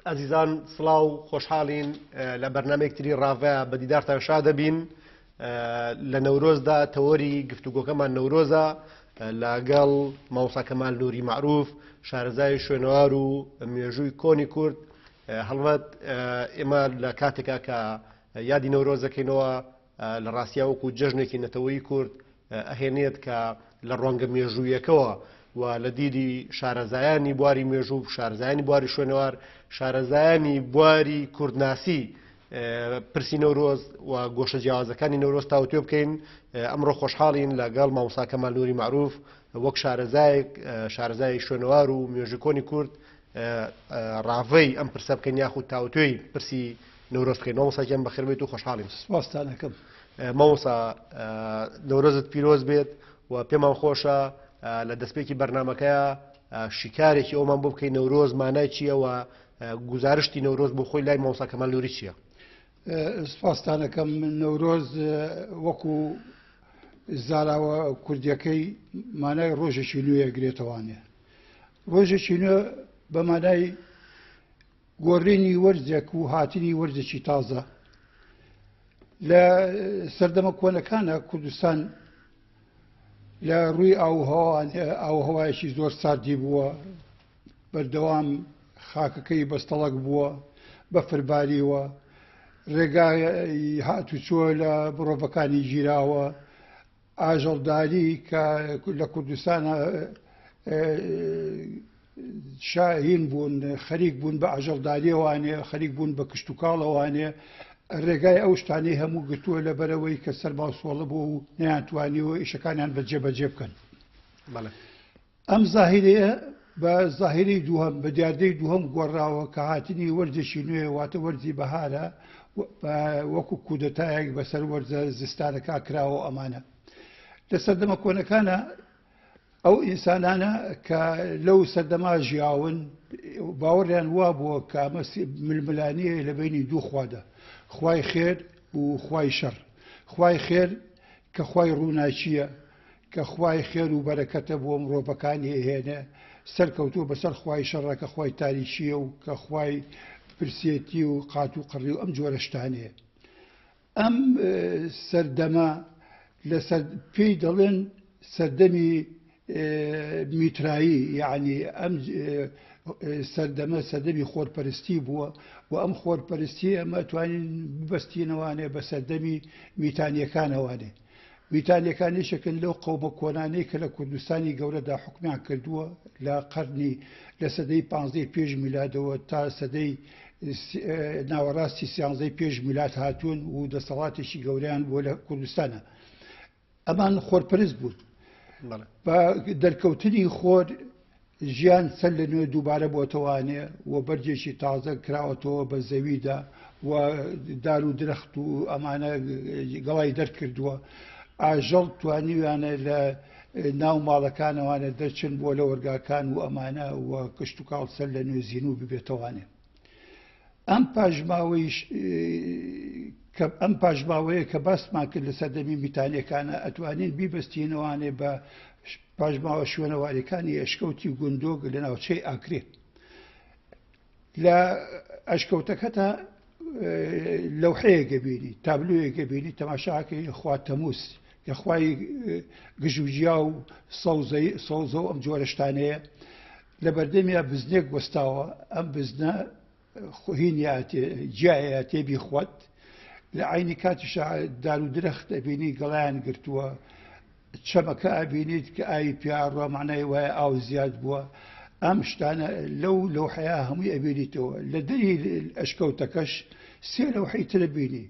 ئازیزان سڵاو خۆشحاڵین لە بەرنامەیەک تری ڕاڤە بە دیدارتان شا دەبین لە نەورۆزدا تەوەری گفتوگۆکەمان نەورۆزە لەگەڵ مامۆستا کەمال نوری مەعروف شارەزای شوێنەوار و مێژووی کۆنی کورد هەڵبەت ئێمە لە کاتێکا کە یادی نەورۆز دەکەینەوە لە ڕاستیا وەکو جەژنێکی نەتەوەی کورد ئەهێنێت کە لە ڕوانگە مێژوویەکەوە و لە دیدی شارەزایانی بواری مێژوو و شارەزایانی بواری شوێنەوار شارەزایانی بواری کوردناسی پرسی نەورۆز و گۆشە جیاوازەکانی نەورۆز تاوتوێ بکەین ئەمڕۆ خۆشحاڵین لەگەڵ مامۆستا کەمال نوری مەعروف وەک شارەزایەک شارەزای شوێنەوار و مێژوو کۆنی کورد ڕاڤەی ئەم پرسە بکەین یاخود تاوتوێی پرسی نەورۆز بکەین مامۆستا گیان بەخێر بێیت و خۆشحاڵین. سپاستان ئەکەم. مامۆستا نەورۆزت پیرۆز بێت و پێمان خۆشە لە دەستپێکی بەرنمەکەیە شیکارێکی ئەومان بۆ بکەین نەورۆز مانای چییە و گوزارشتی نەورۆز بۆ خۆی لای مامۆستا کەمال نوری چییە؟ سپاستان ئەکەم. نەورۆز وەکو زاراوە کوردیەکەی مانای ڕۆژێکی نوێ گرێتەوانێ. ڕۆژێکی نوێ بە مانای گۆڕینی وەرزێک و هاتنی وەرزێکی تازە. لە سەردەمە کۆنەکانە کوردستان لە ڕووی ئاوهەوایەکی زۆر ساردی بووە، بەردەوام خاکەکەی بەستەڵەک بووە، بەفر باریوە، ڕێگای هاتوچۆ لە مرۆڤەکانی گیراوە، ئاژەڵداری کە لە کوردستانە شاهین بوون خەریک بوون بە ئاژەڵداریەوانێ خەریک بوون بە کشتتوکاڵەوانێ ڕێگای ئەو شتانەی هەموو گرتووە لە بەرەوەی کە سەرما و سۆڵە بوو و نەیانتوانیوە ئیشەکانیان بەجێ بەجێ بکەن. ئەم زاهیرەیە بە زاهیرەی دووهەم، بە دیاردەی دووهەم گۆڕاوە کە هاتنی وەرزێکی نوێ واتە وەرزی بەهارە وەکو کودەتایەک بەسەر وەرزە زستانەکە کراوە و ئەمانە. لە سەردەمە کۆنەکانە ئەو ئینسانانە کە لەو سەردەما ژیاون باوەڕیان وا بووە کە ئەمە ململانێیە لە بەینی دوو خوادا، خوای خێر و خوای شەڕ. خوای خێر کە خوای ڕووناکییە، کە خوای خێر و بەرەکەتە بۆ مرۆڤەکانی ئەهێنێ، سەرکەوتووە بەسەر خوای شەڕە کە خوای تاریکییە و کە خوای برسێتی و قات و قڕی و ئەم جۆرە شتانەیە. ئەم سەردەمە لەسەر پێی دەڵێن سەردەمی میترایی یعنی ئەم سەردەمە سەردەمی خۆرپەرستی بووە و ئەم خۆرپەرستی ئەمە توانین ببەستینەوانێ بە سەردەمی میتانیەکانەوانێ. میتانیەکان یەکێکن لەو قەومە کۆنانەی کە لە کوردستانی گەورەدا حوکمیان کردووە لە قەرنی لە سەدەی پانزدەی پێش میلادەوە تا سەدەی ناوەڕاستی سیانزەی پێش میلاد هاتوون و دەسەڵاتێکی گەورەیان بووە لە کوردستانە. ئەمان خۆرپەرست بوون. بە دەرکەوتنی خۆر ژیان سەر لە نوێ دووبارە بۆتەوانێ و بەرگێکی تازە کراوەتەوە بە زەویدا و دار و درەخت و ئەمانە گەڵای دەرکردووە. ئاژەڵ توانیویانە لە ناو ماڵەکانەوانە دەرچن بۆ لەوەرگاکان و ئەمانە و کشتوکاڵ سەر لە نوێ زینوو ببێتەوانێ. ئەم پاشماوەیش کە ئەم پاشماوەیە کە باسمان کرد لە سەردەمی میتانیەکانە ئەتوانین بیبەستینەوانێ بە پاشماوە شوێنەواریەکانی ئەشکەوتی گوندۆگ لە ناوچەی ئاکرێ. لە ئەشکەوتەکەتا لەوحەیەکە بینی، تابلۆیەکە بینی، تەماشاکەی خوا تەموس کە خوای گژوگیا و سەوزەی سەوزە و ئەم جۆرە شتانەیە. لە بەردەمیا بزنێک وەستاوە، ئەم بزنە هینیاتێ جیایەتێ بیخوات. لە عەینی کاتیشا دار و درەخت ئەبینی گەڵایان گرتووە، چەمەکە ئەبینیت کە ئاوی پیا ئەڕوا مەعنای وایە ئاو زیاد بووە. ئەم شتانە لەو لەوحەیە هەمووی ئەبینیتەوە. لە دەری ئەشکەوتەکەش سێ لەوحەی تر ئەبینی.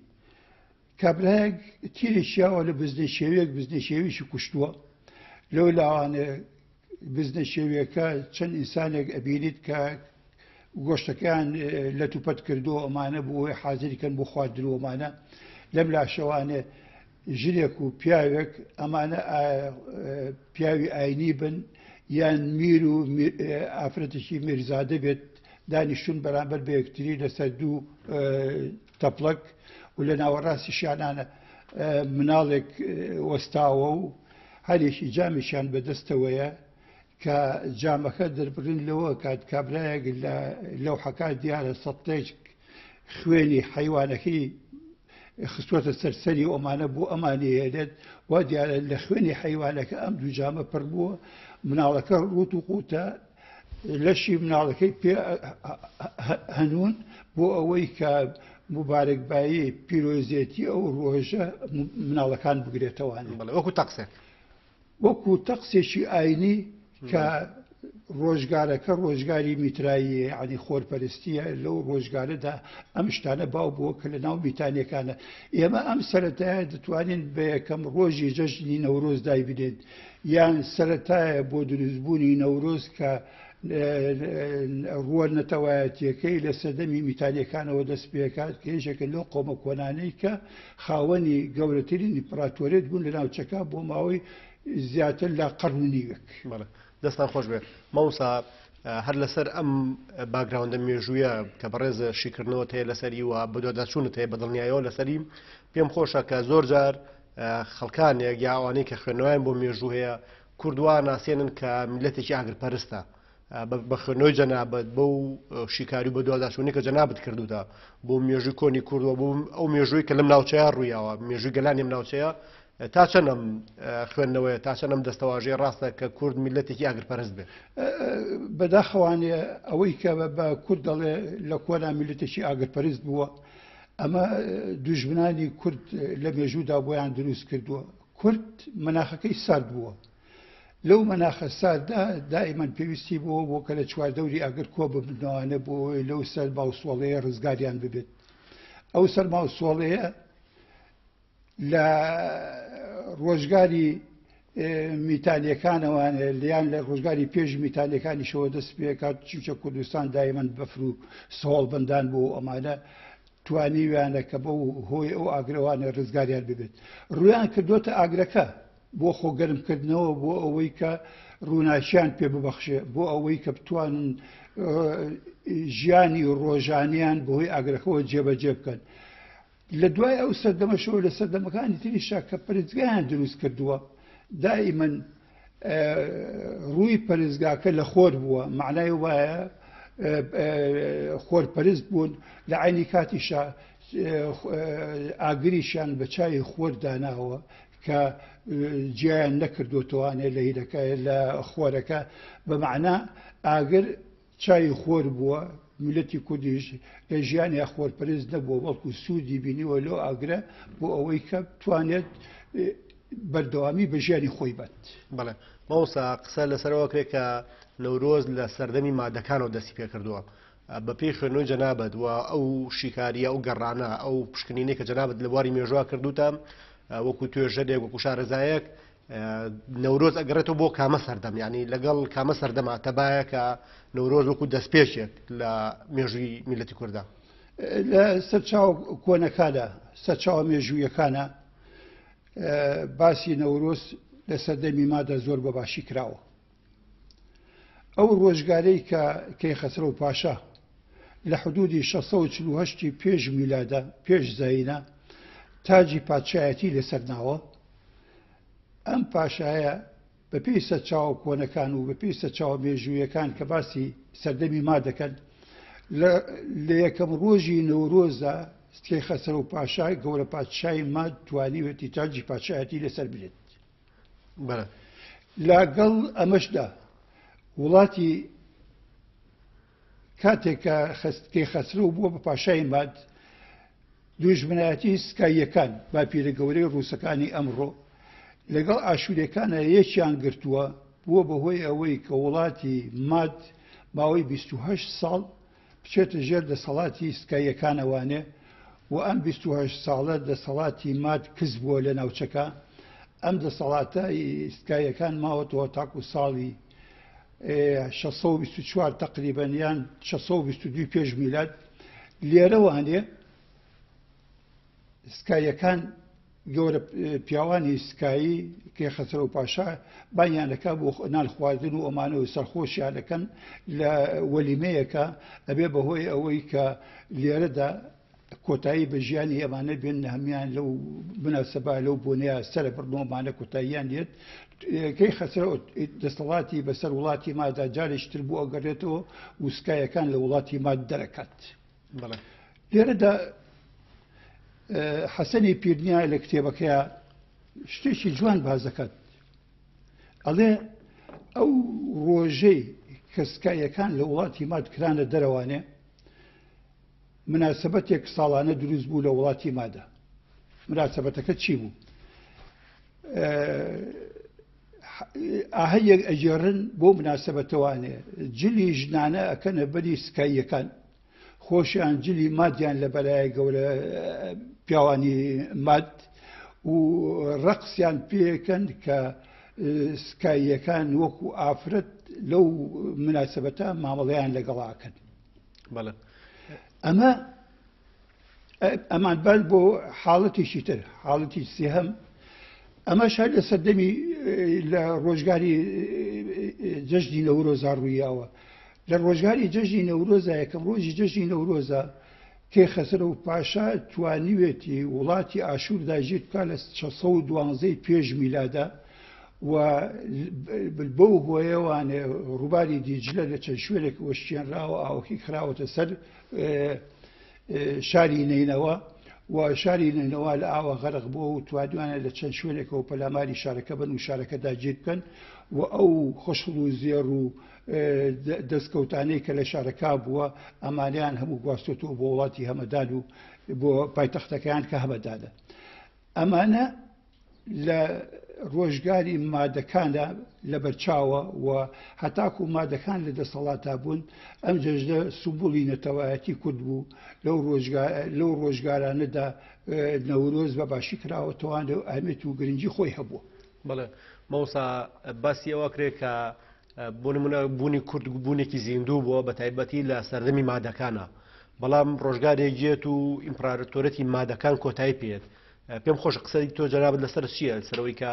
کابرایەک تیرێکی یاوە لە بزنە شێویەک، بزنە شێویشی کوشتووە. لەو لاوانێ بزنە شێویەکە چەند ئینسانێک ئەبینیت کە گۆشتەکەیان لەتوپەت کردووە ئەمانە بۆ ئەوەی حازری کەن بۆ خواردن و ئەمانە. لەم لاشەوانێ ژنێک و پیاوێک ئەمانە پیاوی ئاینی بن یان میر و ئافرەتێکی میرزادە بێت دانیشتون بەرامبەر بە یەکتری لەسەر دوو تەپڵک و لە ناوەڕاستی شانانە مناڵێک وەستاوە و هەرێکی جامێکیان بەدەستەوەیە. کە جامەکە دەربڕین لەوە کات کابرایەک لە لەوحەکە دیارە سەتێک خوێنی حەیوانەکەی خستووەتە سەر سەری ئەمانە بۆ ئەمانی هێنێت، وا دیارە لە خوێنی حەیوانەکە ئەم دوو جامە پڕ بووە، مناڵەکە ڕووت و قوتە، لەشی مناڵەکەی پێ هەنوون بۆ ئەوەی کە موبارەکبایی پیرۆزێتی ئەو ڕۆژە مناڵەکان بگرێتەوانێ. بەڵێ وەکو تەقسێک. وەکو تەقسێکی ئاینی کە ڕۆژگارەکە ڕۆژگاری میتراییە یعنی خۆرپەرستیە لەو ڕۆژگارەدا ئەم شتانە باو بووە کە لە ناو میتانیەکانە ئێمە ئەم سەرەتایە دەتوانین بە یەکەم ڕۆژی جەژنی نەورۆز دایبنێن یان سەرەتایە بۆ دروستبوونی نەورۆز کە ڕووە نەتەوایەتیەکەی لە سەردەمی میتانیەکانەوە دەست پێکات کە یەکێکە لەو قەومە کۆنانەی کە خاوەنی گەورەترین ئیمپراتۆریەت بوون لە ناوچەکە بۆ ماوەی زیاتر لە قەرن و نیوێک. بەڵێ دەستان خۆش بێت مامۆستا. هەر لەسەر ئەم background ە مێژوویە کە بەڕێز شیکردنەوەت هەیە لەسەری و بەدواداچوونت هەیە بەدڵنیایەوە لەسەری، پێم خۆشە کە زۆر جار خەڵکانێک یا ئەوانەی کە خوێندنەوەیان بۆ مێژوو هەیە کورد وا ناسێنن کە میللەتێکی ئاگرپەرستە. بە خوێندنەوەی جەنابت بەو شیکاری و بەدواداچوونی کە جەنابت کردوتە بۆ مێژووی کۆنی کورد و بۆ ئەو مێژووی کە لەم ناوچەیە ڕوویاوە، مێژووی گەلانی ئەم ناوچەیە، تا چەند ئەم خوێندنەوەیە، تا چەند ئەم دەستەواژەیە ڕاستە کە کورد میللەتێکی ئاگرپەرست بێ؟ بەداخەوانێ ئەوەی کە بە کورد دەڵێ لە کۆنا میللەتێکی ئاگرپەرست بووە، ئەمە دوژمنانی کورد لە مێژوودا بۆیان دروست کردووە. کورد مەناخەکەی سارد بووە، لەو مەناخە ساردە دائیمەن پێویستی بۆ بۆ کە لە چواردەوری ئاگر کۆ ببنەوانە بۆ ئەوەی لەو سەرما و سۆڵەیە ڕزگاریان ببێت. ئەو سەرما و سۆڵەیە لە ڕۆژگاری میتانیەکانەوانێ لیان لە ڕۆژگاری پێش میتانیەکانیشەوە دەست پێکات، چونکە کوردستان دایمەن بەفر و سەهۆڵ بەندان بۆ ئەمانە توانیویانە کە بەو هۆی ئەو ئاگرەوانە ڕزگاریان ببێت. ڕویان کردوتە ئاگرەکە بۆ خۆگەرمکردنەوە، بۆ ئەوەی کە ڕووناکیان پێ ببەخشێ، بۆ ئەوەی کە بتوانن ژیانی ڕۆژانیان بەهۆی ئاگرەکەەوە جێبەجێ بکەن. لە دوای ئەو سەردەمەشەوە لە سەردەمەکانی تریشا کە پەرستگایان دروست کردووە، دائیمەن ڕووی پەرستگاکە لە خۆر بووە، معنای وایە خۆرپەرست بوون، لە عینی کاتیشا ئاگریشیان بە چاوی خۆر داناوە کە جیایان نەکردوتوانێ لە هیرەکە لە خۆرەکە، بە مەعنا ئاگر چاوی خۆر بووە. میللەتی کوردیش لە ژیانیا خۆرپەرست نەبووە، بەڵکو سوودی بینیوە لەو ئاگرە بۆ ئەوەی کە بتوانێت بەردەوامی بە ژیانی خۆی بات. بەڵێ مامۆستا، قسە لەسەرەوە کرێت کە نەورۆز لە سەردەمی مادەکانەوە دەستی پێکردووە. بە پێی خوێندنەوەی جەنابت و ئەو شیکاریە، ئەو گەڕانە، ئەو پشکنینەی کە جەنابت لە بواری مێژووە کردوتە، وەکو توێژەرێک، وەکو شارەزایەک، نەورۆز ئەگەڕێتەوە بۆ کامە سەردەم؟ یعنی لەگەڵ کامە سەردەما تەبایە کە نەورۆز وەکو دەستپێکێک لە مێژووی میللەتی کووردا؟ لە سەرچاوە کۆنەکانە، سەرچاوە مێژوویەکانە باسی نەورۆز لە سەردەمی مادا زۆر بە باشی کراوە. ئەو ڕۆژگارەی کە کەیخەسرەو پاشا لە حدودی 648 پێش میلادە، پێش زایینە، تاجی پادشایەتی لەسەر ناوە، ئەم پاشایە بەپێی سەرچاوە کۆنەکان و بەپێی سەرچاوە مێژوویەکان کە باسی سەردەمی ما دەکەن، لە یەکەم ڕۆژی نەورۆزدا کەیخەسرەو پاشا گەورە پادشای ماد توانیوێتی تاجی پادشایەتی لەسەر بنێت. لەگەڵ ئەمەشدا وڵاتی کاتێک کە کەیخەسرەو بووە بە پاشای ماد، دوژمنایەتی سکاییەکان، باپیرە گەورەی ڕووسەکانی ئەمڕۆ، لەگەڵ ئاشووریەکانە یەکیان گرتووە، بووە بەهۆی ئەوەی کە وڵاتی ماد ماوەی 28 ساڵ بچێتە ژێر دەسەڵاتی سکاییەکانەوانێ و ئەم 28 ساڵە دەسەڵاتی ماد کز بووە لە ناوچەکە. ئەم دەسەڵاتە سکاییەکان ماوەتەوە تاکو ساڵی 624 تقریبا یان 622 پێش میلاد. لێرەوانێ سکاییەکان گەورە پیاوانی سکایی کەیخەسرەو پاشا بانیان دەکا بۆ نان خواردن و ئەمانە و سەرخۆشیان دەکەن لە وەلیمەیەکە، ئەبێ بەهۆی ئەوەی کە لێرەدا کۆتایی بە ژیانی ئەمانە بێن، هەمیان لەو مناسبە لەو بۆنەیە سەرە بڕن و ئەمانە کۆتاییان دێت. کەی خەسرەو دەسەڵاتی بەسەر وڵاتی مادا جارێکی تر بۆ ئەگەڕێتەوە و سکایەکان لە وڵاتی ماد دەرەکات. لێرەدا حەسەنی پیرنیا لە کتێبەکەیا شتێکی جوان باس دەکات، ئەڵێ ئەو ڕۆژەی کە سکایەکان لە وڵاتی ماد کرانە دەرەوانێ، مناسبەتێک ساڵانە دروست بوو لە وڵاتی مادا. مناسبەتەکە چی بوو؟ ئاهەنگێک ئەگێڕن بۆ مناسبەتەوانێ، جلی ژنانە ئەکەنە بەری سکاییەکان، خۆشیان جلی مادیان لە بەرایە گەورە پیاوانی ماد و ڕەقسیان پێکەن کە سکاییەکان وەکو ئافرەت لەو مناسبەتە مامەڵەیان لەگەڵاکەن. بەڵێ. ئەمە ئەمان بەر بۆ حاڵەتێکی تر، حاڵەتی سێهەم، ئەمەش هەر لە سەردەمی لە ڕۆژگاری جەژنی نەورۆزا ڕوویاوە. لە ڕۆژگاری جەژنی نەورۆزا، یەکەم ڕۆژی جەژنی نەورۆزا، کەیخەسرەو پاشا توانیوێتی وڵاتی ئاشوور داگیر بکات لە 612 پێش میلادا و بەو هۆیەوانێ ڕووباری دیجلە لە چەند شوێنێک وەشکێنراوە، ئاوەکەی خراوەتە سەر شاری نەینەوا و شاری نەینەوا لە ئاوە غەرق بووە و توانیوانە لە چەند شوێنێکەوە پەلاماری شارەکە بن و شارەکە داگیر بکەن و ئەو خشڵ و زێڕ و دەستکەوتانەی کە لە شارەکە بووە ئەمانیان هەموو گواستۆتەوە بۆ وڵاتی هەمەدان و بۆ پایتەختەکەیان کە هەمەدانە. ئەمانە لە ڕۆژگاری مادەکاندا لەبەرچاوە و هەتاکو مادەکان لە دەسەڵاتا بوون ئەم جەژنە سومبولی نەتەوایەتی کورد بوو. لەو ڕۆژگارانەدا نەورۆز بە باشی کراوەتەوانێ و ئەهمیەت و گرنگی خۆی هەبووە. بەڵێ مامۆستا، باسی ئەوە کرێ کە بۆ نمونە بوونی کورد بوونێکی زیندوو بووە بە تایبەتی لە سەردەمی مادەکانە، بەڵام ڕۆژگارێک یەت و ئیمپراتۆرەتی مادەکان کۆتایی پێت. پێم خۆش قسەی تۆ جەنابت لەسەر چییە سەرەوەی کە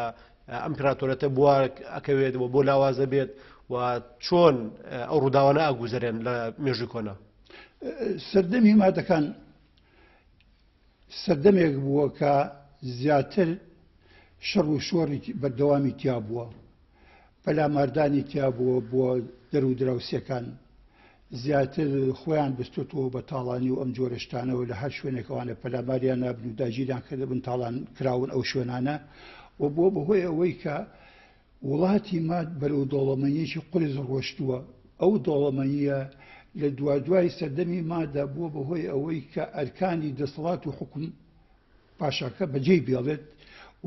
ئەم ئیمپراتۆرەتە بووە ئەکەوێت و بۆ لاوازە بێت و چۆن ئەو ڕووداوانە ئەگوزەرێن لە مێژووی کۆنا؟ سەردەمی مادەکان سەردەمێک بووە کە زیاتر شەڕ و شۆڕی بەردەوامی تیا بووە، پەلاماردانی تیا بووە بۆ دەر و دراوسێکان، زیاتر خۆیان بستۆتەوە بە تاڵانی و ئەم جۆرە شتانەوە، لە هەر شوێنێکەوانە پەلاماریان نابن و داگیریان کردبن، تاڵان کراون ئەو شوێنانە و بووە بەهۆی ئەوەی کە وڵاتی ماد بەرەو دەوڵەمەنیەکی قورس ڕۆشتووە. ئەو دەوڵەمەنیە لە دوادوای سەردەمی ماددا بووە بەهۆی ئەوەی کە ئەرکانی دەسەڵات و حوکم پاشاکە بەجێی بێڵێت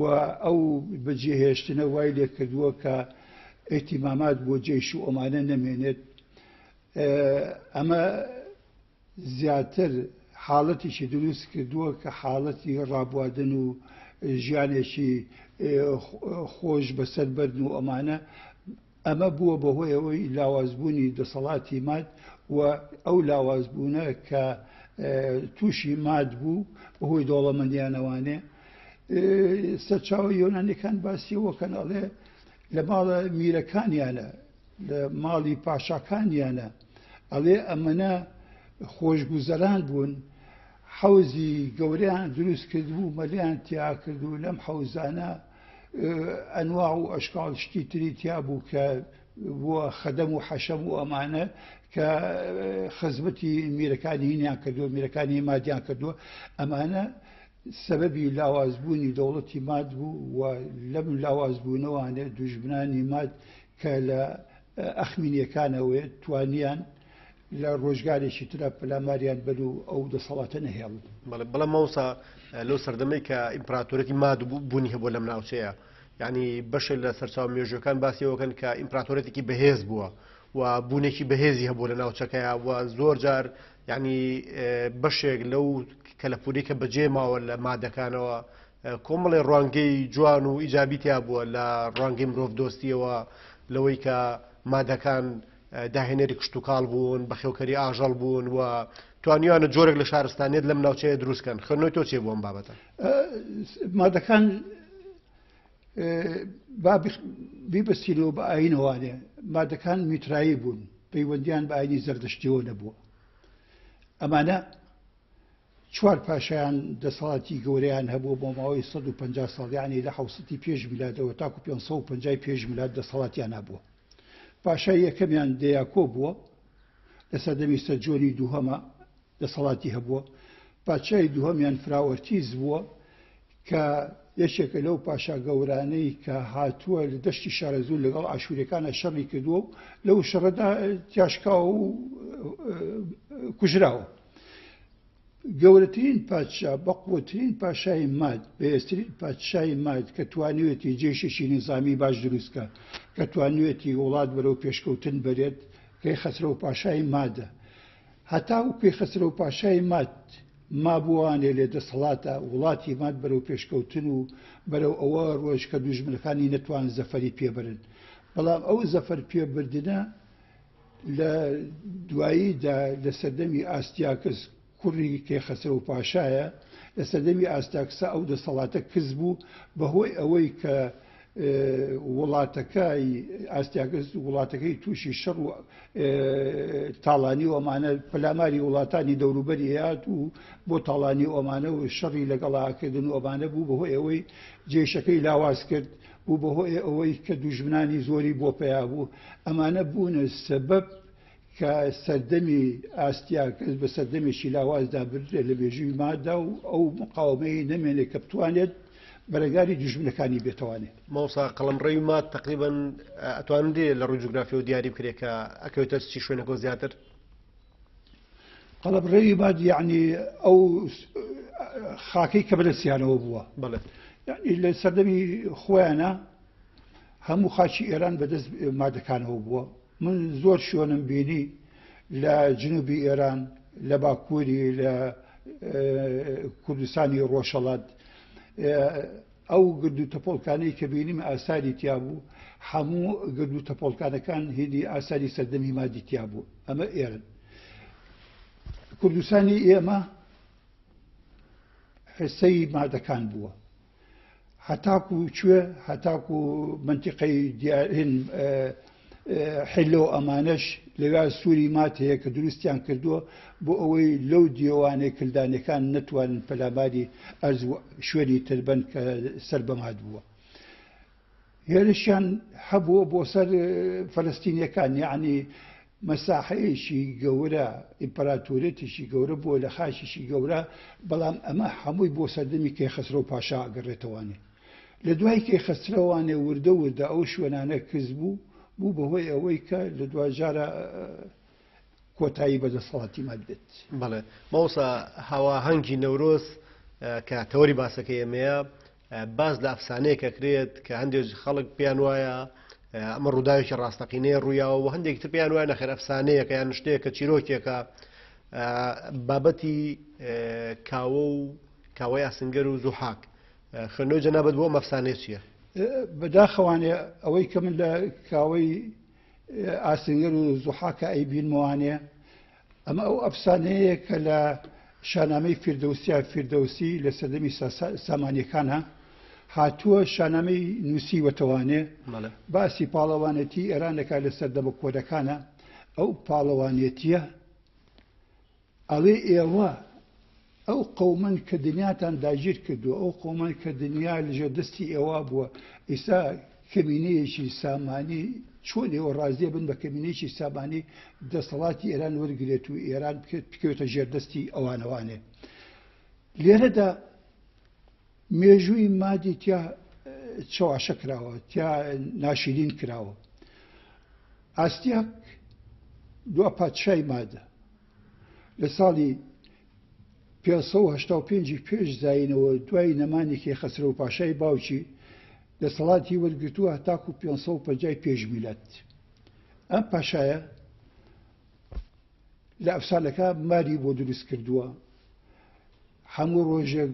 و ئەو بەجێهێشتنە وای لێکردووە کە ئیهتیمامات بۆ جەیش و ئەمانە نەمێنێت. ئەمە زیاتر حاڵەتێکی دروست کردووە کە حاڵەتی ڕابواردن و ژیانێکی خۆش بەسەر بەرن و ئەمانە. ئەمە بووە بەهۆی ئەوەی لاوازبوونی دەسەڵاتی ماد و ئەو لاوازبوونە کە تووشی ماد بوو بەهۆی دەوڵەمەندیانەوانێ. سەرچاوە یۆنانیەکان باسی ئەوە کەن، ئەڵێ لە ماڵە میرەکانیانە، لە ماڵی پاشاکانیانە، ئەڵێ ئەمەنە خۆشگوزەران بوون، حەوزی گەورەیان دروست کردبوو، مەلیان تیا کرد و لەم حەوزانە ئەنواع و ئەشکاڵ شتی تری تیا بوو کە بووە خەدەم و حەشەم و ئەمانە کە خزمەتی میرەکانی هینیان کردووە، میرەکانی مادیان کردووە. ئەمانە سەبەبی لاوازبوونی دەوڵەتی ماد بوو و لەم لاوازبوونەوانێ دوژمنانی ماد کە لە ئەخمینیەکانەوەیە توانیان لە ڕۆژگارێکی ترا پەلاماریان بەن و ئەو دەسەڵاتە نەهێڵن. بەڵێ، بەڵام مامۆستا لەو سەردەمەی کە ئیمپراتۆرەتی ماد بوونی هەبووە لەم ناوچەیە، یعنی بەشێک لە سەرچاوە مێژووەکان باسی ئەوەکەن کە ئیمپراتۆرەتێکی بەهێز بووە و بوونێکی بەهێزی هەبووە لە ناوچەکەیە و زۆر جار یعنی بەشێک لەو کەلەپوری کە بەجێ ماوە لە مادەکانەوە کۆمەڵێ ڕوانگەی جوان و ئیجابی تیا بووە لە ڕوانگەی مرۆڤ دۆستیەوە، لەوەی کە مادەکان داهێنەری کشتوکاڵ بوون، بەخێوکەری ئاژەڵ بوون و توانیویانە جۆرێک لە شارستانیەت لەم ناوچەیە دروست کەن. خوێندنەوەی تۆ چییە بۆ ئەم بابەتە؟ مادەکان با بیبەستینەوە بە ئایینەوانێ، مادەکان میترایی بوون، پەیوەندیان بە ئایینی زەردەشتیەوە نەبووە. ئەمانە چوار پاشایان دەسەڵاتی گەورەیان هەبووە بۆ ماوەی 150 ساڵ، یانی لە حەوسەتی پێش میلادەوە تاکو 550 پێش میلاد دەسەڵاتیان هەبووە. پاشای یەکەمیان دەیاکۆ بووە، لە سەردەمی سەرجۆنی دووهەمە دەسەڵاتی هەبووە. پادشای دووهەمیان فراوەرتیس بووە کە یەکێکە لەو پاشا گەورانەی کە هاتووە لە دەشتی شارەزوور لەگەڵ ئاشووریەکانە شەڕی کردووە و لەو شەڕەدا تیاشکاوە و کوژراوە. گەورەترین پادشا، بەقوەترین پاشای ماد، بەهێزترین پادشای ماد کە توانیوێتی جەیشێکی نیزامی باش دروست کا، کە توانیوێتی وڵات بەرەو پێشکەوتن بەرێت، کەیخەسرەو پاشای مادە. هەتاوەکو کەیخەسرەو پاشای ماد مابووانێ لە دەسەڵاتە، وڵاتی ماد بەرەو پێشکەوتن و بەرەو ئەوە ڕۆیشت کە دوژمنەکانی نەتوان زەفەری پێ بەرن. بەڵام ئەو زەفەر پێ بردنە لە دواییدا لە سەردەمی ئاستیاکس کوڕی کەیخەسرەو پاشایە، لە سەردەمی ئاستیاکسا ئەو دەسەڵاتە کز بوو بەهۆی ئەوەی کە وڵاتەکەی ئاستیاکس وڵاتەکەی تووشی شەڕ و تاڵانی و ئەمانە پەلاماری وڵاتانی دەوروبەری هات و بۆ تاڵانی و ئەمانە و شەڕی لەگەڵاکردن و ئەمانە بوو بەهۆی ئەوەی جێشەکەی لاواز کرد بوو بەهۆی ئەوەی کە دوژمنانی زۆری بۆ پەیا بوو، ئەمانە بوونە سەبەب کە سەردەمی ئاستیاکەس بە سەردەمێکی لاواز دابنرێت لە مێژووی مادا و ئەو مقاومەیەی نەمێنێت کە بتوانێت بەرەنگاری دوژمنەکانی بێتەوانێ. مامۆستا قەڵەمڕەوی ماد تەقریبەن ئەتوانرێ لە ڕووی جوگرافیەوە دیاری بکرێت کە ئەکەوێتە چی شوێنەکەوە زیاتر؟ قەڵەمڕەوی ماد یەعنی ئەو خاکەی کە بەدەستیانەوە بووە. بەڵێ. یەعنی لە سەردەمی خۆیانە هەموو خاکی ئێران بەدەست مادەکانەوە بووە. من زۆر شوێنم بینی لە جنوبی ئێران، لە باکووری، لە کوردستانی ڕۆژهەڵات ئەو گرد و تەپۆڵکانەی کە بینیم ئاساری تیا بوو، هەموو گرد و تەپۆڵکانەکان هیدی ئاساری سەردەمی مادی تیا بوو. ئەمە ئێران. کوردستانی ئێمە حسەی مادەکان بووە. هەتاکو کوێ؟ هەتاکو مەنتیقەی دیارین حلۆ ئەمانەش لەویا سووری مات هەیە کە دروستیان کردووە بۆ ئەوەی لەو دیوانەی کلدانەکان نەتوانن پەلاماری ئەرز و شوێنی تربن کە سەر بە ماد بووە. هێرشیان هەبووە بۆ سەر فەلەستینیەکان، یەعنی مەساحەیەکی گەورە، ئیمپراتۆریەتێکی گەورە بووە لە خاکێکی گەورە، بەڵام ئەمە هەمووی بۆ سەردەمی کەیخەسرەو پاشا ئەگەڕێتەوانێ. لە دوای کەیخەسرەوانێ وردە وردە ئەو شوێنانە کز بوو، بوو بەهۆی ئەوەی کە لە دواجارا کۆتایی بە دەسەڵاتی ماد بێت. بەڵێ مامۆستا هاواهەنگی نەورۆز کە تەوەری باسەکەی ئێمەیە، باس لە ئەفسانەیەک ئەکرێت کە هەندێک خەڵک پێیان وایە ئەمە ڕووداوێکی ڕاستەقینەیە ڕوویاوە و هەندێک تر پێیان وایە نەخێر ئەفسانەیەکە یان شتێکە چیرۆکێکە بابەتی کاوە و کاوەی ئاسنگەر و زوحاک خوێندنەوەی جەنابەت بۆ ئەم ئەفسانەیە چییە؟ بەداخەوانێ ئەوەی کە من لە کاوەی ئاسنگەر و زوحاکە ئەیبینمەوانێ ئەمە ئەو ئەفسانەیە کە لە شانامەی فیردەوسیا فیردەوسی لە سەردەمی سامانیەکانە هاتووە شانامەی نووسیوەتەوانێ باسی پاڵەوانێتی ئێران دەکات لە سەردەمە کۆنەکانە ئەو پاڵەوانێتیە ئەڵێ ئێوە ئەو قەومەن کە دنیاتان داگیر کردووە، ئەو قەومەن کە دنیا لەژێر دەستی ئێوە بووە، ئیستا کەمینەیەکی سامانی چۆن ئێوە ڕازیە بن بە کەمینەیەکی سامانی دەسەڵاتی ئێران وەرگرێت و ئێران بکەوێتە ژێر دەستی ئەوانەوانێ. لێرەدا مێژووی مادی تیا چەواشە کراوە، تیا ناشیرین کراوە. ئاستیاک دوا پادشای مادە لە ساڵی 585 ی پێش زایینەوە دوای نەمانی کەیخەسرەو پاشای باوکی دەسەڵاتی وەرگرتووە هەتاکو 550 پێش میلاد. ئەم پاشایە لە ئەفسانەکە ماری بۆ دروست کردووە. هەموو ڕۆژێک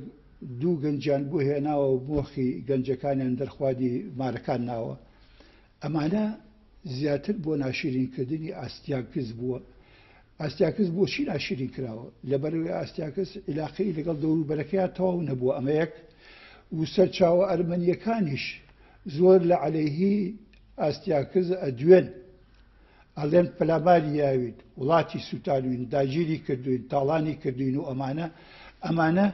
دوو گەنجیان بۆ هێناوە و مۆخی گەنجەکانیان دەرخوادی مارەکان ناوە. ئەمانە زیاتر بۆ ناشیرینکردنی ئاستیاکس بووە. ئاستیاکس بۆچی ناشیرین کراوە؟ لەبەرئەوەی ئاستیاکس عیلاقەی لەگەڵ دەوروبەرەکەیا تەواو نەبووە، ئەمە یەک. و سەرچاوە ئەرمەنییەکانیش زۆر لە عەلەیهی ئاستیاکس ئەدوێن. ئەڵێن پەلاماری یاویت، وڵاتی سوتانوین، داگیری کردوین، تاڵانی کردوین و ئەمانە. ئەمانە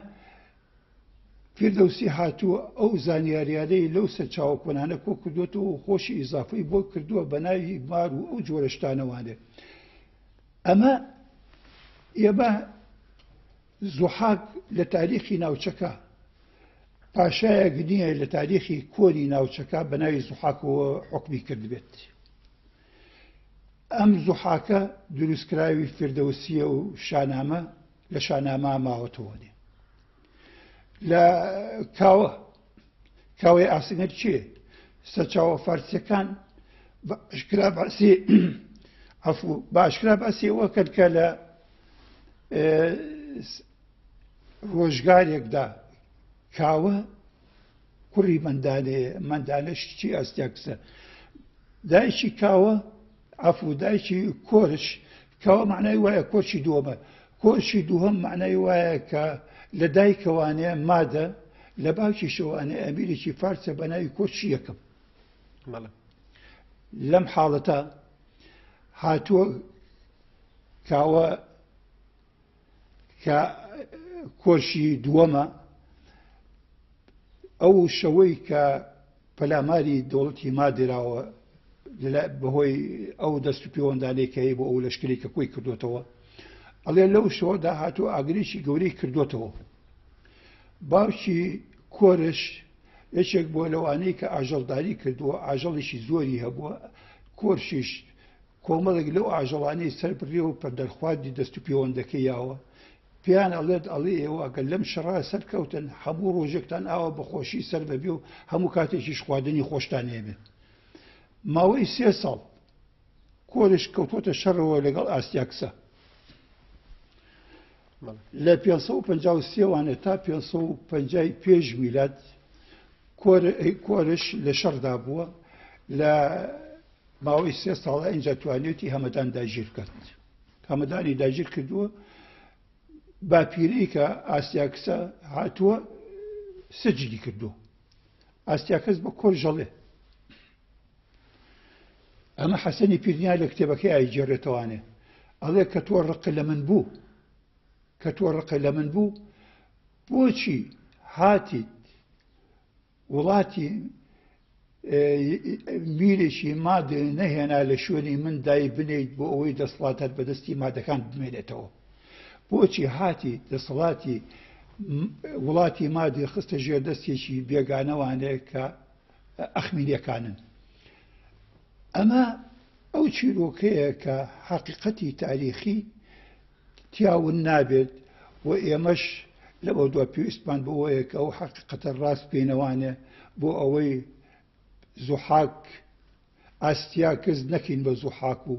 فیردەوسی هاتووە ئەو زانیاریانەی لەو سەرچاوە کۆنانە کۆ کردوێتەوە و خۆشی ئیزافەی بۆ کردووە بە ناوی مار و ئەو جۆرە شتانەوانێ. ئەمە ئێمە زوحاک لە تاریخی ناوچەکە پاشایەک نییە لە تاریخی کۆنی ناوچەکە بە ناوی زوحاکەوە حوکمی کردبێت. ئەم زوحاکە دروستکراوی فیردەوسیە و شانامە لە شانامە ماوەتەوە نێ. لە کاوە کاوەی ئاسنگەر چیە؟ سەرچاوە فارسیەکان بە ئاشکرا باسی عەفو بە ئاشکرا باسی ئەوە کرد کە لە ڕۆژگارێکدا کاوە کوڕی مندانەیە مندانەش چی ئەستیاکسە دایکی کاوە عەفو دایکی کۆرش کاوە معنای وایە کۆچی دووەمە کۆچی دووهەم معنای وایە کە لە دایکەوانێ مادە لە باوکیشەوانێ ئەمیرێکی فارسە بە ناوی کۆچی یەکەم. لەم حاڵەتە هاتووە کاوە کە کۆرشی دووەمە ئەو شەوەی کە پەلاماری دەوڵەتی مادراوە بەهۆی ئەو دەست و پێوەندانەی کە هەیە بۆ ئەو لەشکری کە کۆی کردوتەوە ئەڵێ لەو شەوەدا هاتوو ئاگرێکی گەورەی کردوتەوە باوکی کۆرش یەکێک بووە لەوانەی کە ئاژەڵداری کردووە، ئاژەڵێکی زۆری هەبووە، کۆرشیش کۆمەڵێک لەو ئاژەڵانەی سەر بڕیوە و پەردەرخواردی دەست و پێوەندەکەی یاوە، پێیان ئەڵێت ئەڵێ ئێوە ئەگەر لەم شەڕە سەرکەوتن هەموو ڕۆژێکتان ئاوا بە خۆشی سەر بەبێ و هەموو کاتێکیش خواردنی خۆشتان هەیە. ماوەی سێ ساڵ کۆرش کەوتووەتە شەڕەوە لەگەڵ ئاستیاکسە. لە 553 وانە تا 550 پێش میلاد کۆرش لە شەڕدا بووە لە ماوەی سێ ساڵە ئینجا توانیوتی هەمەدان داگیر بکات هەمەدانی داگیر کردووە باپیرەی کە ئاسیاکسە هاتووە سجدی کردووە ئاستیاکەس بە کۆر ژەڵێ ئەمە حەسەنی پیرنیا لە کتێبەکەی ئایگێڕێتەوانێ ئەڵێ کە تۆ ڕق لە من بوو کە تۆ ڕق لە من بوو بۆچی هاتیت وڵاتی میرێکی مادێ نەهێنا لە شوێنی من دای بنیت بۆ ئەوەی دەسەڵات هەر بەدەستی مادەکان بمێنێتەوە بۆچی هاتی دەسەڵاتی وڵاتی مادی خستە ژێر دەستێکی بێگانەوانێ کە ئەخمینیەکانن. ئەمە ئەو چیرۆکەیە کە حەقیقەتی تاریخی تیا ون نابێت و ئێمەش لەمەودوا پێویستمان بەوەیە کە ئەو حەقیقەتە ڕاست بکەینەوانێ بۆ ئەوەی زوحاک ئاستیاکس نەکەین بە زوحاک و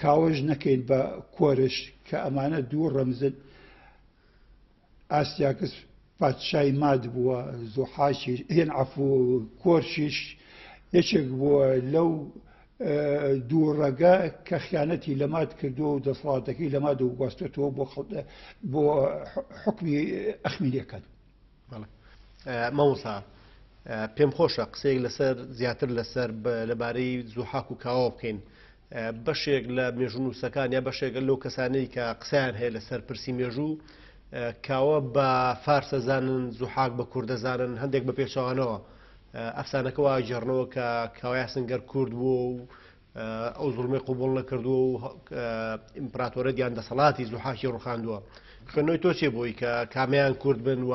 کاوەش نەکەین بە کۆرش کە ئەمانە دوو ڕەمزن. ئاستیاکس پادشای ماد بووە، زوحاکیش هێن عەفو کۆرشیش یەکێک بووە لەو دوو ڕەگە کە خیانەتی لە ماد کردووە و دەسەڵاتەکەی لە ماد و گواستێتەوە بۆ بۆ حکمی ئەخمینیەکان. مامۆستا پێم خۆشە قسەیەک لەسەر زیاتر لەسەر لەبارەی زوحاک و کاوە بکەین بەشێک لە مێژوونووسەکان یا بەشێک لەو کەسانەی کە قسەیان هەیە لەسەر پرسی مێژوو کاوە بە فارسە زانن زوحاک بە کوردە زانن هەندێک بە پێچەوانەوە ئەفسانەکە وا گێڕنەوە کە کاوەی ئاسنگەر کورد بووە و ئەو زوڵمی قوبڵ نەکردووە و ئیمپراتۆرەت یان دەسەڵاتی زوحاکی ڕوخاندووە خوێندنەوەی تۆ چێ بۆی کە کامیان کورد بن و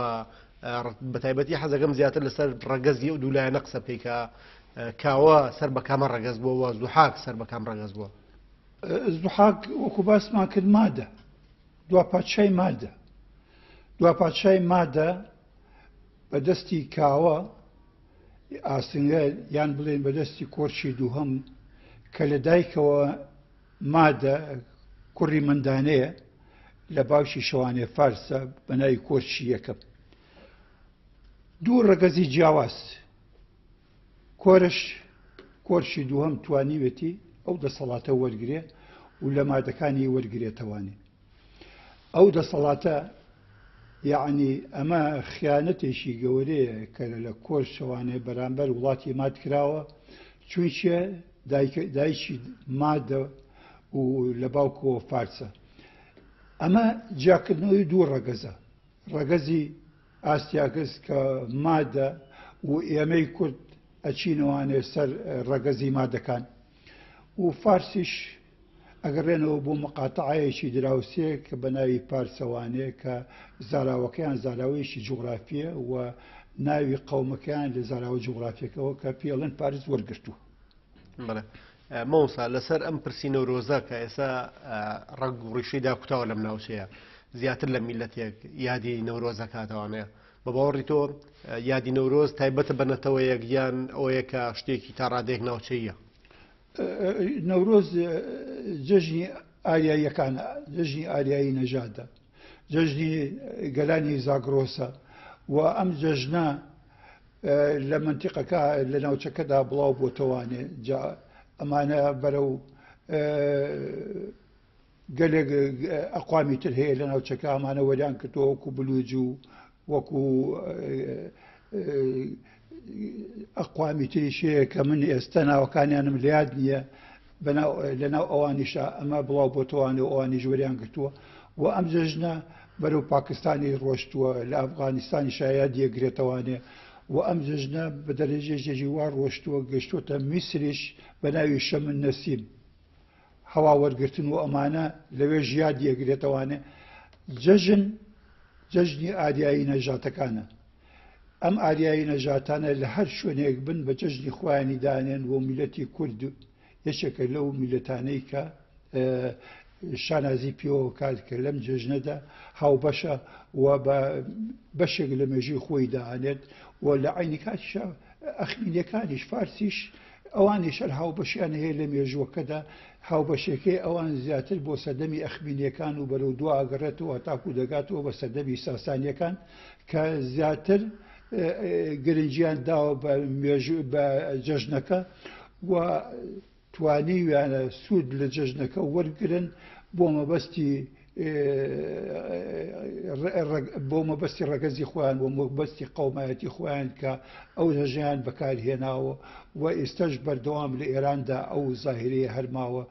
بەتایبەتی حەزەکەم زیاتر لەسەر ڕەگەزی ئەو دوولایەنە قسە بکەی کە کاوە سەر بە کامە ڕەگەز بووە و زوحاک سەر بە کام ڕەگەز بووە؟ زوحاک وەکو باسمان کرد مادە، دوا پادشای مادە. دوا پادشای مادە بە دەستی کاوە ئاسنگەر یان بڵێن بە دەستی کۆرشی دووهەم کە لە دایکەوە مادە کوڕی مندانەیە لە باوکی شەوانێ فارسە بە ناوی کۆرشی یەکەم. دوو ڕەگەزی جیاواز کۆرش، کۆرشی دووهەم توانیوێتی ئەو دەسەڵاتە وەرگرێ و لە مادەکانی وەرگرێتەوانێ. ئەو دەسەڵاتە یەعنی ئەمە خیانەتێکی گەورەیە کە لە کۆرشەوانێ بەرامبەر وڵاتی ماد کراوە، چونکێ دایکی مادە و لە باوکەوە فارسە. ئەمە جیاکردنەوەی دوو ڕەگەزە. ڕەگەزی ئاستیاگس کە مادە و ئێمەی کورد ئەچینەوانێ سەر ڕەگەزی مادەکان و فارسیش ئەگەڕێنەوە بۆ مقاتەعەیەکی دراوسێ کە بە ناوی پارسەوانێ کە زاراوەکەیان زاراوەیەکی جوغرافیە و ناوی قەومەکەیان لە زاراوە جوغرافیەکەوە کە پێڵێن پارس وەرگرتووە. بەڵێ مامۆستا لەسەر ئەم پرسی نەورۆزە کە ئێستا ڕەگ و ڕیشەی داکوتاوە لەم ناوچەیە زیاتر لە میلەتێک یادی نەورۆز دەکاتەوانەیە بە باوەڕی تۆ یادی نەورۆز تایبەتە بە نەتەوەیەک یان ئەوەیە کە شتێکی تا ڕادەیەک ناوچەیە؟ نەورۆز جەژنی ئاریاییەکانە، جەژنی ئاریایی نەژادە، جەژنی گەلانی زاگرۆسە و ئەم جەژنە لە منتیقەکە لە ناوچەکەدا بڵاو بۆتەوانێ جا ئەمانە بەرەو گەلێک ئەقوامی تر هەیە لە ناوچەکە ئەمانە وەریان کردووە وەکو بلوج و وەکو ئەقوامی تریش هەیە کە من ئێستا ناوەکانیانم لە یاد نییە لەناو ئەوانیشە ئەمە بڵاو بۆتەوانێ و ئەوانیش وەریان گرتووە و ئەم جەژنە بەرەو پاکستانی ڕۆشتووە لە ئەفغانستانی شایەت یەکگرێتەوانێ و ئەم جەژنە بە دەرەجەیەکی وا ڕۆشتووە گەشتووەتە میسریش بە ناوی شەمن نەسیم هەوا وەرگرتن و ئەمانە لەوێش یادی ئەگرێتەوانێ جەژن جەژنی ئاریایی نەژاتەکانە ئەم ئاریایی نەژاتانە لە هەر شوێنێک بن بە جەژنی خۆیانی دانێن و میلەتی کورد یەکێکە لەو میلەتانەی کە شانازی پێوە کات کە لەم جەژنەدا هاوبەشە و بە بەشێک لە مێژووی خۆی دانێت و لە عینی کاتیشا ئەخمینیەکانیش فارسیش ئەوانیش هەر هاوبەشیان هەیە لە مێژووەکەدا، هاوبەشیەکەی ئەوان زیاتر بۆ سەردەمی ئەخمینیەکان و بەرەو دوا ئەگەڕێتەوە هەتاکو دەگاتەوە بە سەردەمی ساسانیەکان کە زیاتر گرنگیان داوە بە مێژوو بە جەژنەکە و توانیویانە سوود لە جەژنەکە وەرگرن بۆ مەبەستی بۆ مەبەستی ڕەگەزی خۆیان و مەبەستی قەومایەتی خۆیان کە ئەو جەژنەیان بەکارهێناوە و ئێستاش بەردەوام لە ئێراندا ئەو زاهیرەیە هەرماوە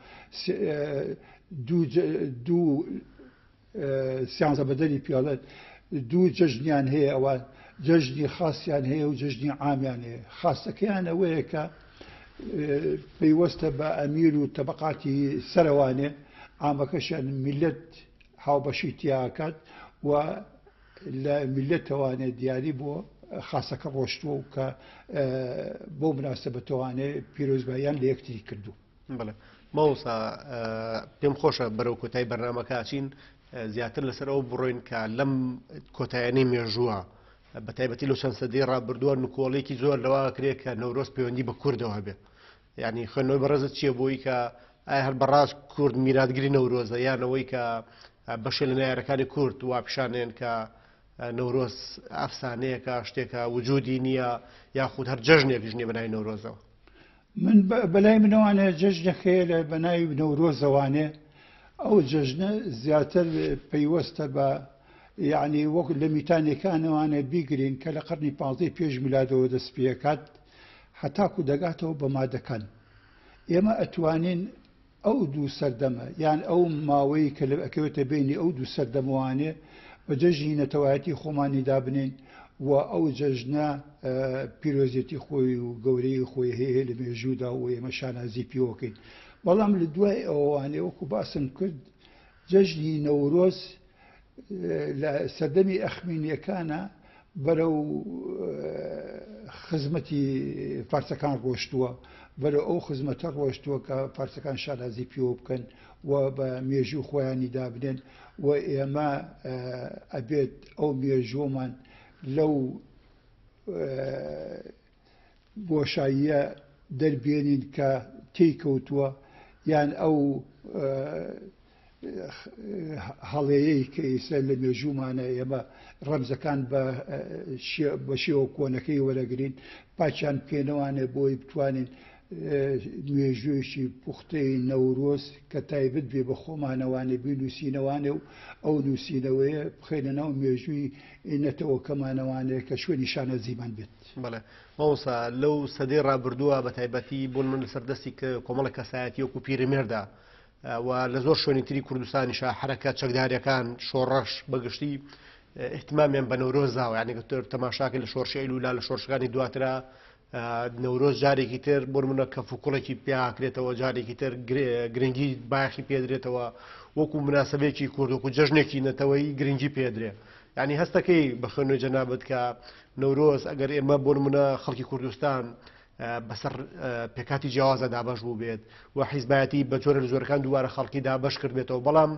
دوو سیانزە بەدەری پێڵێت دوو جەژنیان هەیە ئەوان جەژنی خاصیان هەیە و جەژنی عامیان هەیە خاصەکەیان ئەوەیە کە پەیوەستە بە ئەمیر و تەبقاتی سەرەوانێ عامەکەشیان میلەت هاوبەشی تیاکات و لە میلەتەوانێ دیاری بۆ خاصەکە ڕۆشتووە و کە بۆ مناسبەتەوانێ پیرۆزباییان لە یەکتری کردوو. بەڵێ مامۆستا پێم خۆشە بەرەو کۆتای بەرنامەکە ئەچین زیاتر لەسەر ئەو بڕۆین کە لەم کۆتایانەی مێژووە بە تایبەتی لەو چەند سەدەی ڕابردووە نکۆڵێکی زۆر لەوە کرێت کە نەورۆز پەیوەندی بە کوردەوە هەبێ یعنی خوێندنەوەی بەڕێزت چییە بۆی کە ئایا هەر بەڕاست کورد میراتگری نەورۆزە یانەوەی کە بەشێ لە نایارەکانی کورد وا پیشانێن کە نەورۆز ئەفسانەیەکە شتێکە وجودی نییە یاخود هەر جەژنێکیش نییە بەناوی نەورۆزەوە من بەلای منەوانێ جەژنێک هەیە لە بەناوی نەورۆزەوانێ ئەو جەژنە زیاتر پەیوەستە بە یعنی وەک لە میتانەکانەوانێ بیگرین کە لە قەرنی پازدەی پێش میلادەوە دەست پێکات هەتاکو دەگاتەوە بە مادەکان ئێمە ئەتوانین ئەو دوو سەردەمە یان ئەو ماوەی کە لە ئەکەوێتە بەینی ئەو دوو سەردەمەوانێ بە جەژنی نەتەوایەتی خۆمانی دابنێین و ئەو جەژنە پیرۆزێتی خۆی و گەورەی خۆی هەیە لە مێژوودا و ئێمە شانازی پێوەکەین بەڵام لە دوای ئەوانێ وەکو باسم کرد جەژنی نەورۆز لە سەردەمی ئەخمینیەکانە بەرەو خزمەتی فارسەکان ڕۆشتووە بەرەو ئەو خزمەتە ڕۆشتووە کە فارسەکان شانازی پێوە بکەن و بە مێژوو خۆیانی دابنێن و ئێمە ئەبێت ئەو مێژوومان لەو بۆشاییە دەربێنین کە تێی کەوتووە یان ئەو هەڵەیەی کە ئیستا لە مێژوومانە ئێمە ڕەمزەکان بە شێوە کۆنەکەی وەرەگرین پاکیان بکەینەوانێ بۆی بتوانین مێژوویەکی پوختەی نەورۆز کە تایبەت بێ بە خۆمانەوانێ بینووسینەوانێ و ئەو نووسینەوەیە بخەینە ناو مێژووی نەتەوەکەمانەوانێ کە شوێنی شانازیمان بێت. بەڵێ مامۆستا لەو سەدەی ڕابردووە بە تایبەتی بۆ نموونە لەسەر دەستی کۆمەڵە کەسایەتی وەکو پیرەمێردە و لە زۆر شوێنی تری کوردستانیشا حەرەکە چەکداریەکان شۆڕش بەگشتی ئیهتمامیان بە نەورۆز داوە، یانی کە تۆ تەماشاکەی لە شۆڕشی ئەیلولا لە شۆڕشەکانی دواترا نەورۆز جارێکی تر بۆ نمونە کەف و کوڵێکی پیاکرێتەوە، جارێکی تر گرنگی بایەخی پێدرێتەوە وەکو مناسبەیەکی کورد، وەکو جەژنێکی نەتەوەیی گرنگی پێدرێ. یعنی هەستەکەی بە خوێندنەوەی جەنابت کە نەورۆز ئەگەر ئێمە بۆ نمونە خەڵکی کوردستان بەسەر پێکاتی جیاوازە دابەش بوو بێت و حیزبایەتی بە جۆرە لە جۆرەکان دووبارە خەڵکی دابەش کردبێتەوە، بەڵام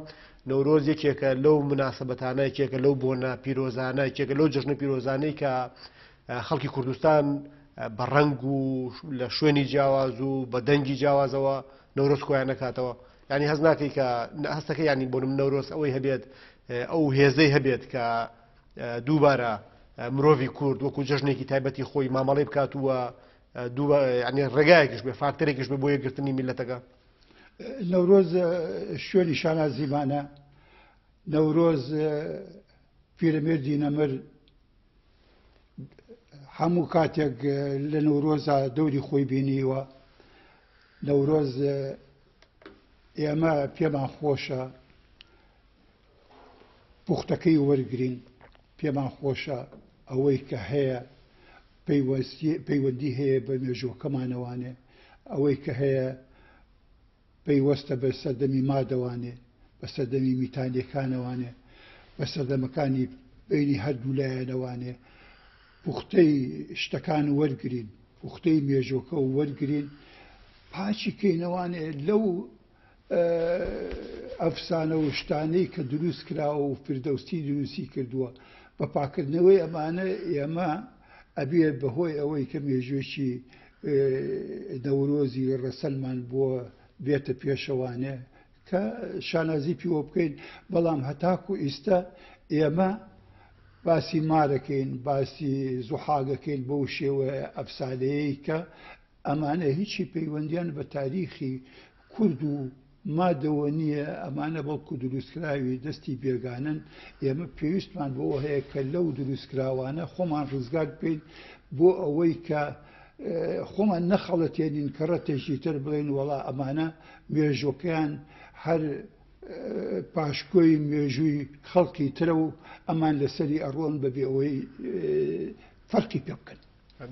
نەورۆز یەکێکە لەو مناسبەتانە، یەکێکە لەو بۆنە پیرۆزانە، یەکێکە لەو جەژنە پیرۆزانەی کە خەڵکی کوردستان بە ڕەنگ و لە شوێنی جیاواز و بە دەنگی جیاوازەوە نەورۆز کۆیان نەکاتەوە. یعنی هەست ناکەی کە هەستەکە ینی بۆ نەورۆز ئەوەی هەبێت، ئەو هێزەی هەبێت کە دووبارە مرۆڤی کورد وەکو جەژنێکی تایبەتی خۆی مامەڵەی بکات و ینی ڕێگایەکیش بێ، فاکتەرێکیش بێ بۆ یەکگرتنی میللەتەکە؟ نەورۆز شوێنی شانازیمانە. نەورۆز پیرەمێردی نەمر هەموو کاتێک لە نەورۆزا دەوری خۆی بینیوە. نەورۆز ئێمە پێمان خۆشە پوختەکەی وەرگین، پێمان خۆشە ئەوەی کە هەیە پەیوەندی هەیە بە مێژوەکەمانەوانێ، ئەوەی کە هەیە پەیوەستە بە سەردەمی مادەوانێ، بە سەردەمی میتانیەکانەوانێ، بە سەردەمەکانی بینی هەردوو لایەنەوانێ. پوختەی شتەکان وەرگین، پوختەی مێژوەکە وەرگین، پاچی کەینەوانێ لەو ئەفسانە و شتانەی کە دروست کراوە و فردەوسی دروستی کردووە. بە پاکردنەوەی ئەمانە ئێمە ئەبێ بەهۆی ئەوەی کە مێژوێکی نەورۆزی ڕەسەنمان بۆ بێتە پێشەوانێ کە شانازی پێوە بکەین. بەڵام هەتاکو ئیستا ئێمە باسی مارەکەین، باسی زوحاگەکەین بەو شێوە ئەفسانەیەی کە ئەمانە هیچی پەیوەندیان بە تاریخی کورد و مادەوە نییە، ئەمانە بەڵکو دروستکراوی دەستی بێگانن. ئێمە پێویستمان بەوە هەیە کە لەو دروستکراوانە خۆمان ڕزگار بکەین، بۆ ئەوەی کە خۆمان نەخەڵەتێنین کە ڕەتێکی تر بڵێن وەڵا ئەمانە مێژوەکەیان هەر پاشکۆی مێژووی خەڵکی ترە و ئەمان لەسەری ئەڕۆن بەبێ ئەوەی فەرقی پێ بکەن.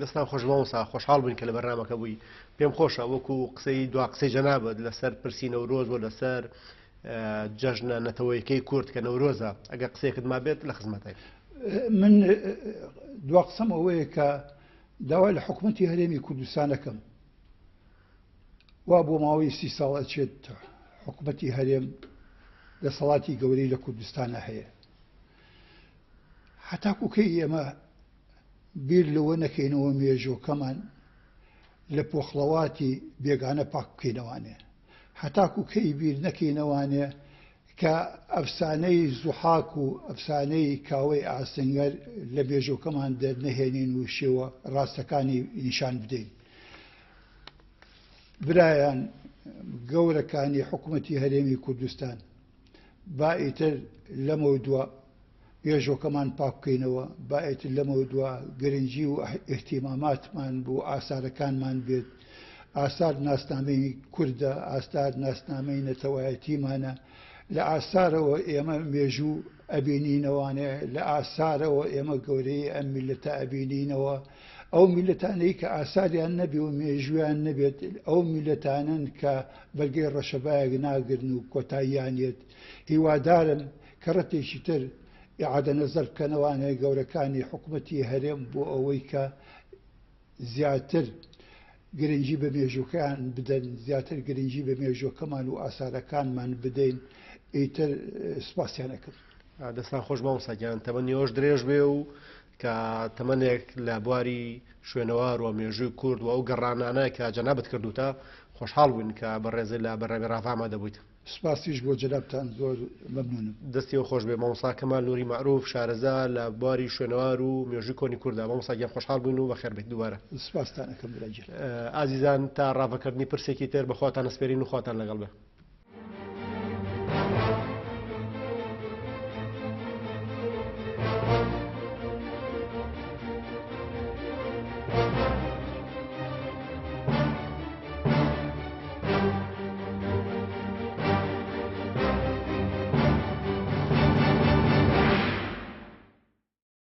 دەستان خۆش مامۆستا، خۆشحاڵ بووین کە لە بەرنامەکە بووی. پێم خۆشە وەکو قسەی دوا قسەی جەنابت لەسەر پرسی نەورۆز و لەسەر جەژنە نەتەوەیەکەی کورد کە نەورۆزە، ئەگەر قسەیەکت مابێت لە خزمەتای. من دوا قسەم ئەوەیە کە داوا لە حکوومەتی هەرێمی کوردستانەکەم، وا بۆ ماوەی 30 ساڵ ئەچێت حکوومەتی هەرێم دەسەڵاتی گەورەی لە کوردستانە هەیە، هەتاکو کەی ئێمە بیر لەوە نەکەینەوە مێژوەکەمان لە پۆخڵەواتی بێگانە پاک بکەینەوانێ؟ هەتاکو کەی بیر نەکەینەوانێ کە ئەفسانەی زوحاک و ئەفسانەی کاوەی ئاسنگەر لە مێژوەکەمان دەرنەهێنین و شێوە ڕاستەکانی نیشان بدەین؟ برایان گەورەکانی حکوومەتی هەرێمی کوردستان، با ئیتر لەمەو دوا مێژوەکەمان پاک بکەینەوە، با ئیتر لەمەو دوا گرنگی و ئیهتیماماتمان بۆ ئاسارەکانمان بێت. ئاسار ناسنامەی کوردە، ئاسار ناسنامەی نەتەوایەتیمانە. لە ئاسارەوە ئێمە مێژوو ئەبینینەوانێ، لە ئاسارەوە ئێمە گەورەی ئەم میللەتە ئەبینینەوە. ئەو میللەتانەی کە ئاساریان نەبێ و مێژویان نەبێت، ئەو میللەتانەن کە بەرگەی ڕەشەبایەک ناگرن و کۆتاییانێت. هیوادارم کەڕەتێکی تر ئیعادە نەزەر بکەنەوانێ گەورەکانی حکومەتی هەرێم، بۆ ئەوەی کە زیاتر گرنگی بە مێژوەکەیان بدەن، زیاتر گرنگی بە مێژوەکەمان و ئاسارەکانمان بدەین. ئیتر سوپاسیان ئەکەم. دەستان خۆش مامۆستا گیان، تەمەنی ئێوەش درێژ بێ و کە تەمەنێک لە بواری شوێنەوار و مێژووی کورد و ئەو گەڕانانە کە جەنابت کردوتە، خۆشحاڵ بووین کە بەڕێزی لە بەرنامەی ڕاڤە ئامادە بوویت. سپاسیش بۆ جەنابتان، زۆر مەمنونم. دەستی خۆش بێ مامۆستا کەمال نوری مەعروف، شارەزا لە بواری شوێنەوار و مێژووی کۆنی کووردا. مامۆستا گیان خۆشحاڵ بووین و بەخێر بێیت دووبارە. سپاستان ئەکەم برا گیان. ئازیزان تا ڕاڤەکردنی پرسێکی تر بە خواتان ئەسپێرین و خواتان لەگەڵ بێ.